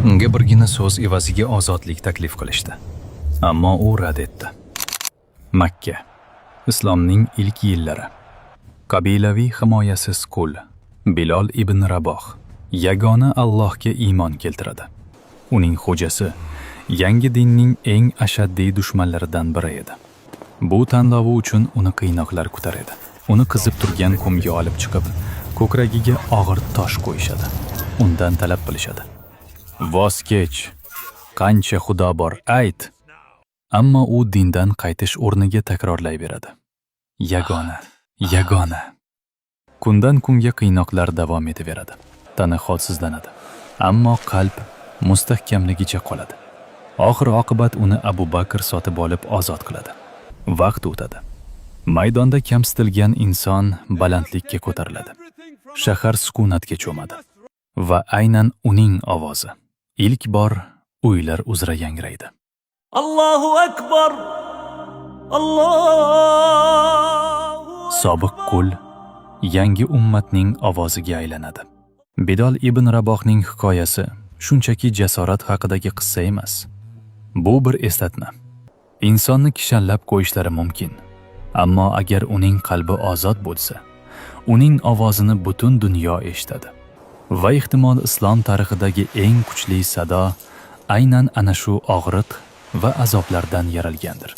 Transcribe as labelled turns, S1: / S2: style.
S1: Unga birgina so'z evaziga ozodlik taklif qilishdi. Ammo u rad etdi. Makka. Islomning ilk yillari. Qabilaviy himoyasiz qul Bilol ibn Raboh yagona Allohga iymon keltiradi. Uning xo'jasi yangi dinning eng ashaddiy dushmanlaridan biri edi. Bu tanlovi uchun uni qiynoqlar kutar edi. Uni qizib turgan qumga olib chiqib, ko'kragiga og'ir tosh qo'yishadi. Undan talab qilishadi: "Voz kech. Qancha xudo bor, ayt." Ammo u dindan qaytish o'rniga takrorlayveradi: "Yagona, yagona." Kundan kunga qiynoqlar davom etaveradi. Tana holsizlanadi. Ammo qalb mustahkamligicha qoladi. Oxir oqibat uni Abu Bakr sotib olib ozod qiladi. Vaqt o'tadi. Maydonda kamsitilgan inson balandlikka ko'tariladi. Shahar sukunatga cho'madi. Va aynan uning ovozi ilk bor uylar uzra yangraydi.
S2: الله أكبر الله
S1: Sobiq qul yangi ummatning ovoziga aylanadi. Bilol ibn Rabohning hikoyasi shunchaki jasorat haqidagi qissa emas. Bu bir eslatma. Insonni kishanlab qo'yishlari mumkin. Ammo agar uning qalbi ozod bo'lsa, uning ovozini butun dunyo eshitadi. Va ehtimol islom tarixidagi eng kuchli sado aynan ana shu og'riq va azoblardan yaralgandir.